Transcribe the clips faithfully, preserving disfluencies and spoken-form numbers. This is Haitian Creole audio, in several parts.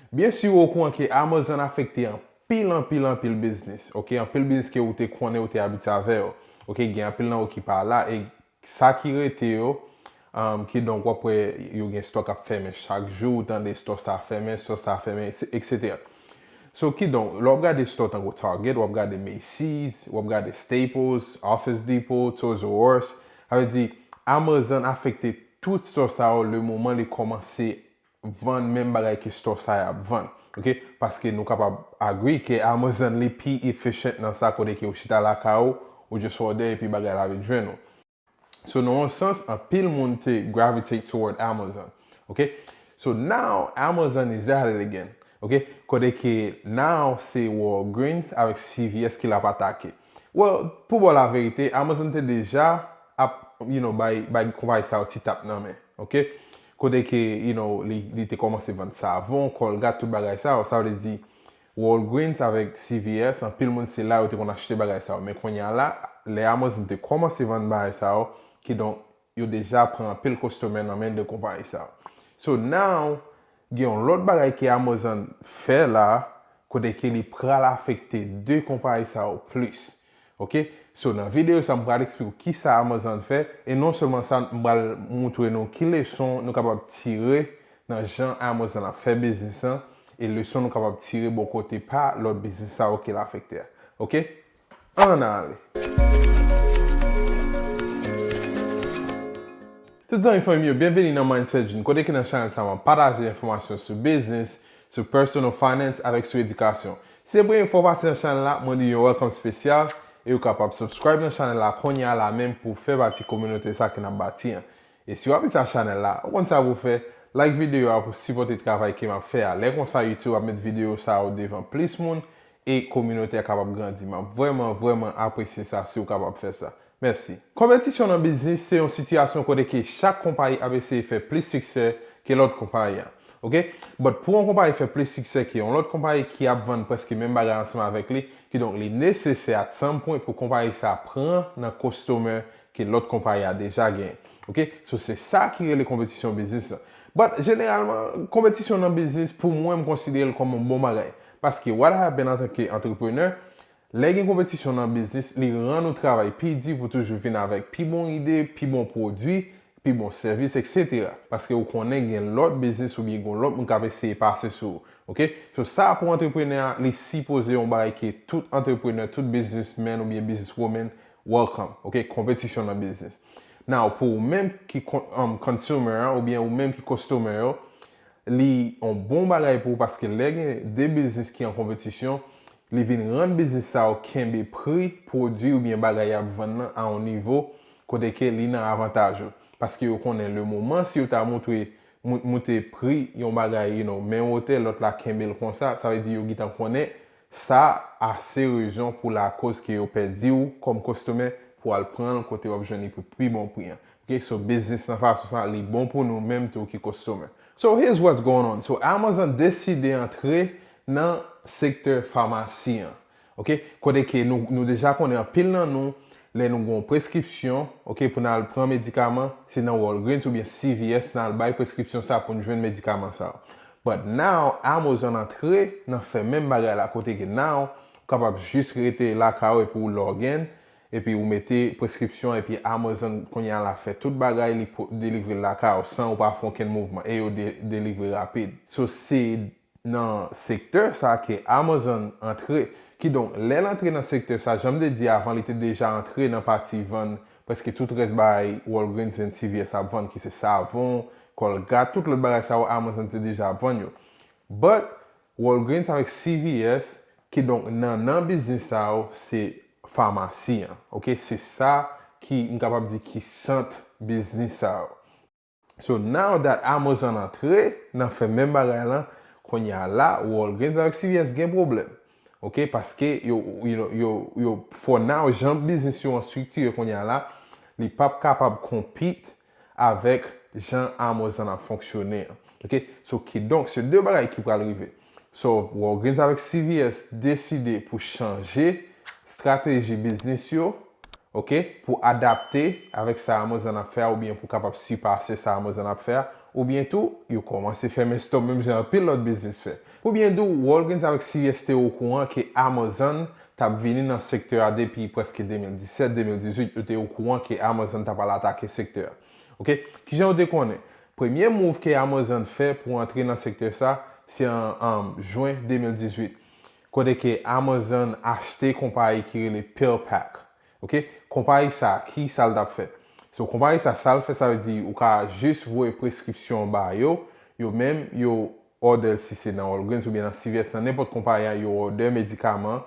Byen si ou okouran ke Amazon afekte anpil, anpil, anpil biznis, oke? Anpil biznis ke ou te konnen, ou te abitye avè yo, oke? Gen anpil nan yo ki pa la, e sa ki rete yo, um, kidonk w ap wè yo gen store k ap fèmen chak jou, ou tande store sa fèmen, store sa fèmen, etsetera. So, kidonk, lè w ap gade store tankou Target, w ap gade Macy's, w ap gade Staples, Office Depot, Toys R Us, sa vle di, Amazon afekte tout store sa yo le moman li kòmanse vann menm bagay ke store sa y ap vann. Oke? Paske nou kapab agree ke Amazon li pi efficient nan sa kote ke ou chita lakay ou, ou just order epi bagay la vin jwenn ou. So, nan yon sans, anpil moun te gravitate toward Amazon. Oke? So, now, Amazon is at it again. Oke? Kote ke now se Walgreens avèk C V S ki l ap atake. Well, pou ba w laverite, Amazon te deja ap, you know, bay, bay konpayi sa yo ti tap nan men. Oke? Kote ke, you know, li, li te kòmanse vann savon, Colgate, tout bagay sa yo. Sa vle di, Walgreens avèk C V S, anpil moun se la yo te konn achte bagay sa yo. Men kounye a la, lè Amazon te kòmanse vann bagay sa yo, kidonk, yo deja pran anpil customer nan men de konpayi sa yo. So now, gen yon lòt bagay ke Amazon fè la, kote ke li pral afekte de konpayi sa yo plis. Oke? So, nan videyo sa, m pral eksplike w kisa Amazon fè, e non sèlman sa, m pral moutre nou ki leson nou kapab tire nan jan Amazon ap fè biznis lan, e leson nou kapab tire bò kote pa lòt biznis sa yo ke l afekte a. Oke? Ann ale! Tout zanmi fanmi m yo, byenveni nan Mindset Jun, kote ke nan chanèl sa mwen pataje enfòmasyon sou biznis, sou personal finance avèk sou edikasyon. Si se premye fwa w pase nan chanèl la, mwen di yon welcome espesyal e ou kapab subscribe nan chanèl la kounye a la menm pou w fè pati kominote sa ke n ap bati an. E si w apresye chanèl la, ou konn sa pou w fè, like videyo a pou w sipòte travay ke m ap fè a. Lè konsa YouTube ap met videyo sa yo devan plis moun e kominote a kapab grandi. M ap vrèman, vrèman apresye sa si w kapab fè sa. Mèsi. Konpetisyon nan biznis se yon sitiyasyon kote ke chak konpayi ap eseye fè plis siksè ke lòt konpayi a. Oke? But pou yon konpayi fè plis siksè ke yon lòt konpayi ki ap vann prèske menm bagay ansanm avèk li, kidonk li nesesè at some point pou konpayi sa pran nan customer ke lòt konpayi a deja genyen. Oke? So se sa ki rele konpetisyon biznis lan. But jeneralman, konpetisyon nan biznis pou mwen, m konsidere l kòm yon bon bagay. Paske what happen antanke antreprenè, lè gen konpetisyon nan biznis, li rann ou travay pi di pou toujou vin avèk pi bon ide, pi bon pwodui, pi bon sèvis, etsetera. Paske ou konnen gen lòt biznis oubyen gen lòt moun k ap eseye pase sou ou. Oke? So sa pou antreprenè a, li sipoze yon bagay ke tout antreprenè, tout businessman oubyen businesswoman welcome. Oke? Konpetisyon nan biznis. Now, pou ou menm ki con- um, consumer an, oubyen ou menm ki customer yo, li yon bon bagay pou ou paske lè gen de biznis ki an konpetisyon, li vin rann biznis sa yo kenbe pri pwodui oubyen bagay y ap vann nan a yon nivo kote ke li nan avantaj ou. Paske yo konnen le moman si yo ta moutre, mou- moute pri yon bagay, you know, men wotè, lòt la kenbe l konsa, sa vle di yo gentan konnen sa ase rezon pou lakoz ke yo pèdi w kòm customer pou al pran l kote w ap jwenn li pou pi bon pri an. Oke, so biznis nan fason sa, li bon pou nou menm tou ki customer. So here's what's going on. So Amazon deside antre nan sektè famasi an. Oke, kote ke nou, nou deja konnen anpil nan nou, lè nou gen yon preskripsyon, oke, pou n al pran medikaman, se nan Walgreens oubyen C V S n al bay preskripsyon sa pou n jwenn medikaman sa. But now, Amazon antre nan fè menm bagay la, kote ke now, ou kapab jis rete lakay ou epi ou log in, epi ou mete preskripsyon, epi Amazon kounye a la fè tout bagay, li po- delivre l lakay ou san ou pa fè okenn mouvman, e yo de- delivre rapid. So se nan sektè sa ke Amazon antre. Kidonk, lè l antre nan sektè sa, jan m te di avan, li te deja antre nan pati vann prèske tout rès bagay Walgreens and C V S ap vann, ki se savon, Colgate, tout lòt bagay sa yo Amazon te deja ap vann yo. But, Walgreens avèk C V S, kidonk nan nan biznis sa yo, se famasi an. Oke, se sa ki, m kapab di ki sant biznis sa yo. So now that Amazon antre nan fè menm bagay lan, kounye a la, Walgreens avèk C V S gen pwoblèm. Oke, paske yo, yo, yo, yo, for now, jan biznis yo an estriktire kounye a la, li p ap kapab compete avèk jan Amazon ap fonksyone an. Oke, so kidonk, se de bagay ki pral rive. So, Walgreens avèk C V S deside pou chanje estrateji biznis yo, oke, pou adapte avèk sa Amazon ap fè a oubyen pou kapab sipase sa Amazon ap fè a, Oubyen tou, yo kòmanse fèmen stòk menm jan anpil lòt biznis fè. Pou byen di w, Walgreens avèk C V S te okouran ke Amazon t ap vini nan sektè a depi prèske de mil disèt, de mil dizuit, yo te okouran ke Amazon ta pral atake sektè a. Ok? Kijan yo te konnen? Premye move ke Amazon fè pou antre nan sektè sa, se an, an jen de mil dizuit, kote ke Amazon achte konpayi ki rele PillPack. Ok? Konpayi sa, ki sa l t ap fè? So, konpayi sa, sa l fè, sa vle di ou ka jis voye preskripsyon ba yo, yo menm, yo order, si se nan Walgreens oubyen nan C V S, nan nenpòt konpayi a, yo order medikaman,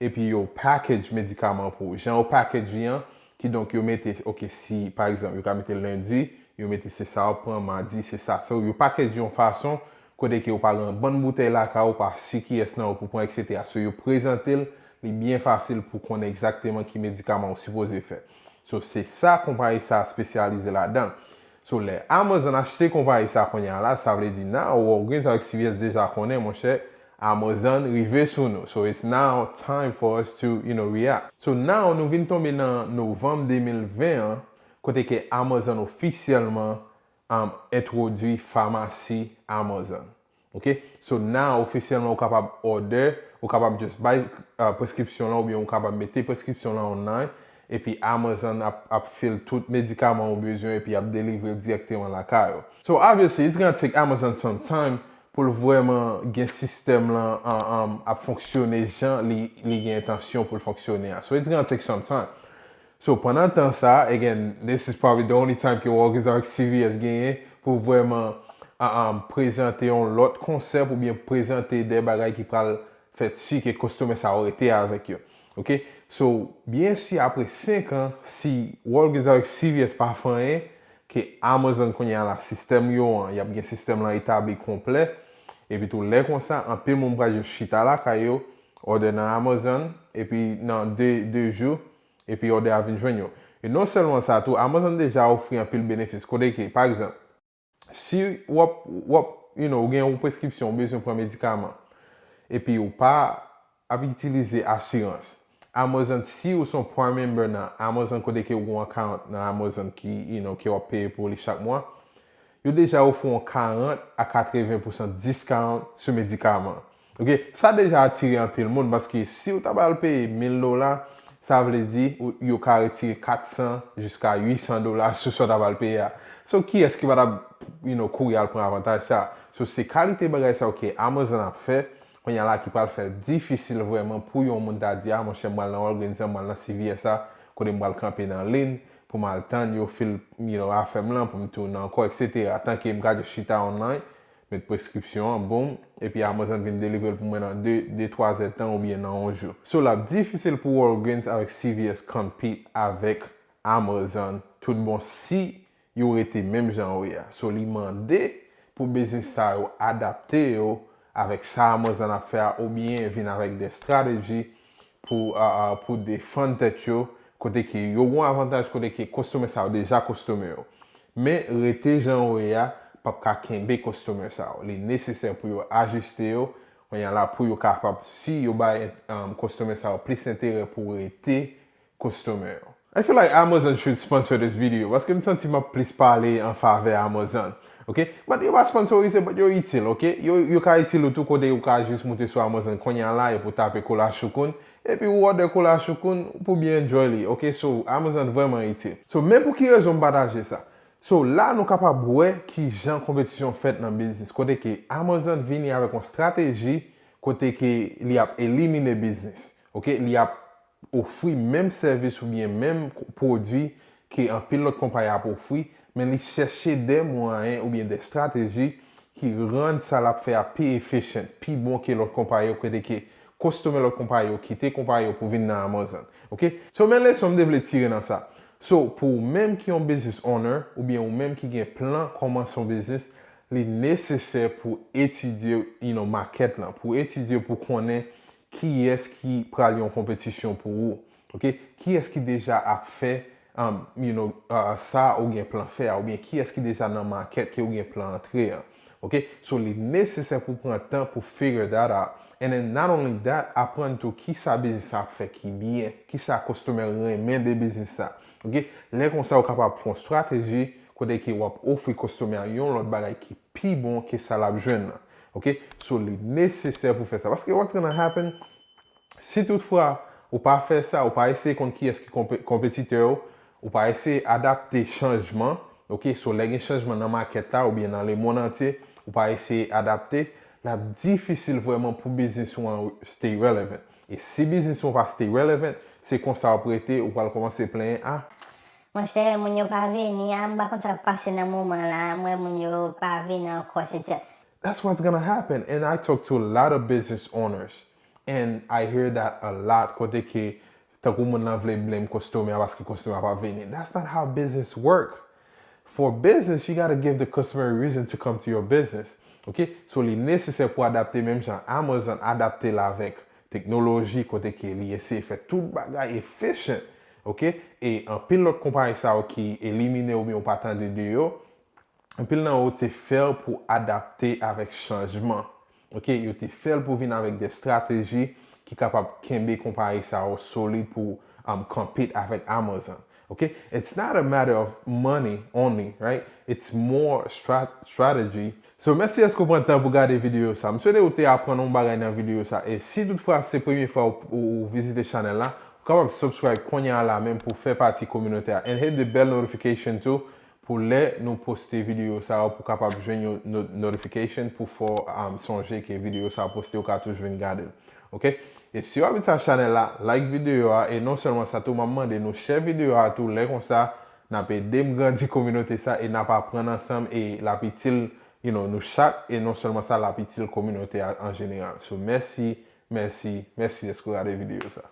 epi yo package medikaman pou ou. Jan yo package li an, kidonk yo mete, ok, si, pa egzanp, yo ka mete lendi, yo mete se sa w ap pran, madi, se sa. So, yo package yon fason kote ke ou pa gen yon bann boutèy lakay ou, pa si kiyès nan yo pou pran, et cetera. So, yo prezante l, li byen fasil pou konnen egzakteman ki medikaman ou sipoze fè. So, se sa konpayi sa espesyalize ladan. So, lè Amazon achte konpayi sa kounye a la, sa vle di now Walgreens avèk C V S deja konnen, monchè, Amazon rive sou nou. So, it's now time for us to, you know, react. So, now nou vin tonbe nan novanm de mil ven an, kote ke Amazon ofisyèlman, um, entwodui famasi Amazon. Ok? So, now, ofisyèlman, ou kapab order, ou kapab just bay, uh, preskripsyon lan, oubyen ou kapab mete preskripsyon lan online, epi Amazon ap, ap fill tout medikaman ou bezwen, epi ap delivre dirèkteman lakay ou. So, obviously, it's gonna take Amazon some time pou l vrèman gen sistèm lan, um, um, ap fonksyone jan li, li gen entansyon pou l fonksyone a. So, it's gonna take some time. So, pandan tan sa, again, this is probably the only time ke Walgreens avèk C V S genyen pou vrèman, uh, um, prezante yon lòt konsèp oubyen prezante de bagay ki pral fè si ke kòstomè sa yo rete avèk yo. Ok? So, byen si apre senk an, si Walgreens avèk C V S pa fè anyen, ke Amazon kounye a la, sistèm yo an, y ap gen sistèm lan etabli konplè, epi tou lè konsa, anpil moun pral jis chita lakay yo, order nan Amazon, epi nan de, de jou, epi order a vin jwenn yo. E non sèlman sa tou, Amazon deja ofri anpil benefis. Kote ke, pa egzanp, si w ap, w ap, you know, ou gen yon preskripsyon, ou bezwen pran medikaman, epi ou pa ap itilize asirans. Amazon, si ou se yon Prime member nan Amazon, kote ke ou gen yon account nan Amazon ki, you know, ke w ap peye pou li chak mwa, yo deja ofri yon karant a katreven pousan discount sou medikaman. Ok, sa deja atire anpil moun, paske si ou ta pral peye mil dola, sa vle di ou, yo ka retire katsan jiska uitsan dola sou sa w ta pral peye a. So, kiyès ki pa t ap, you know, kouri al pran avantaj sa? So, se kalite bagay sa yo ke Amazon ap fè, kounye a la ki pral fè difisil vrèman pou yon moun ta di, a, monchè, m pral nan Walgreens an, m pral nan C V S a, kote m pral kanpe nan lin, pou m al tann yo fill, you know, afè m lan, pou m tounen ankò, et cetera. Tanke m ka jis chita online, met preskripsyon an, boom, epi Amazon vin delivre l pou mwen nan de, de, twa zèdtan oubyen nan yon jou. So, l ap difisil pou Walgreens avèk C V S compete avèk Amazon tout bon si yo rete menm jan yo ye a. So, li mande pou biznis sa yo adapte yo avèk sa Amazon ap fè a oubyen vin avèk de strateji pou, a, a, pou defann tèt yo, kote ke yo gen avantaj, kote ke kòstomè sa yo deja kòstomè yo. Men rete jan yo ye a p ap ka kenbe kòstomè sa yo. Li nesesè pou yo ajiste yo, kounye a la pou yo kapab, si yo bay, um, kòstomè sa yo plis enterè pou rete kòstomè yo. I feel like Amazon should sponsor this video, paske m santi m ap plis pale an favè Amazon. Ok? But yo pa sponsorize, but yo itil, ok? Yo, yo ka itil ou tou kote ou ka jis moute sou Amazon kounye a la epi ou tape kola choukoun, epi ou order kola choukoun pou byen enjoy li, ok? So, Amazon vrèman itil. So, men pou ki rezon m pataje sa. So, la nou kapab wè kijan konpetisyon fèt nan biznis, kote ke Amazon vini avèk yon strateji kote ke li ap elimine biznis, ok? Li ap ofri menm sèvis oubyen menm k-, pwodui ke anpil lòt konpayi ap ofri, men li chèche de mwayen oubyen de strateji ki rann sa l ap fè a pi efficient, pi bon ke lòt konpayi yo, kote ke kòstomè lòt konpayi yo kite konpayi yo pou vin nan Amazon. Ok? So, men leson m te vle tire nan sa. So, pou ou menm ki yon business owner, oubyen ou menm ki gen plan kòmanse yon biznis, li nesesè pou etidye, you know, market lan, pou etidye, pou konnen kiyès ki pral yon konpetisyon pou ou. Ok? Kiyès ki deja ap fè, um, you know, uh, sa ou gen plan fè a, oubyen kiyès ki deja nan market ke ou gen plan antre an. Ok? So, li nesesè pou pran tan pou figure that out. And then, not only that, aprann tou kisa biznis sa ap fè ki byen, kisa kòstomè renmen de biznis sa. Ok? Lè konsa, ou kapab fè yon strateji, kote ke w ap ofri konsome a yon lòt bagay ki pi bon ke sa l ap jwenn nan. Ok? So, li nesesè pou fè sa. Paske what's gonna happen, si toutfwa ou pa fè sa, ou pa eseye konn kiyès ki konpe- konpetitè w, ou pa eseye adapte chanjman, ok? So, lè gen chanjman nan makèt la oubyen nan lemonn antye, ou pa eseye adapte, l ap difisil vrèman pou biznis ou an stay relevant. E si biznis ou an pa stay relevant, se konsa w ap rete, ou pral kòmanse plenyen, ah, Monchè, moun yo pa vini, ah, m pa konn sa k pase nan moman la, m wè moun yo pa vini ankò, etsetera. That's what's gonna happen. And I talk to a lot of business owners. And I hear that a lot. Kote ke, tankou moun lan vle blame customer paske customer pa vini. That's not how business work. For business, you gotta give the customer a reason to come to your business. Ok? So, li nesesè pou adapte menm jan Amazon adapte l avèk teknoloji kote ke li eseye fè tout bagay efficient. Ok? E anpil lòt konpayi sa yo ki elimine oubyen ou pa tande de yo, anpil nan yo te fè l pou adapte avèk chanjman. Ok? Yo te fè l pou vin avèk de strateji ki kapab kenbe konpayi sa yo solid pou um, compete avèk Amazon. Ok? It's not a matter of money only, right? It's more strat strategy. So, mèsi dèske w pran tan pou gade videyo sa. M swete ou te aprann yon bagay nan videyo sa. E si toutfwa se premye fwa ou, ou, ou vizite chanèl la, ou kapab subscribe kounye a la menm pou fè pati kominote a. And hit the bell notification too. Pou lè nou poste videyo sa yo pou kapab jwenn yon no- notification pou fè w um, sonje ke videyo sa yo poste ou ka toujou vin gade l. Ok? E si w abitye a chanèl la, like videyo a e non sèlman sa tou m ap mande nou share videyo a tou lè konsa n ap ede m grandi kominote sa e n ap aprann ansanm e l ap itil you know, nou chak e non sèlman sa l ap itil kominote a an jeneral. So mèsi, mèsi, mèsi dèske w gade videyo sa.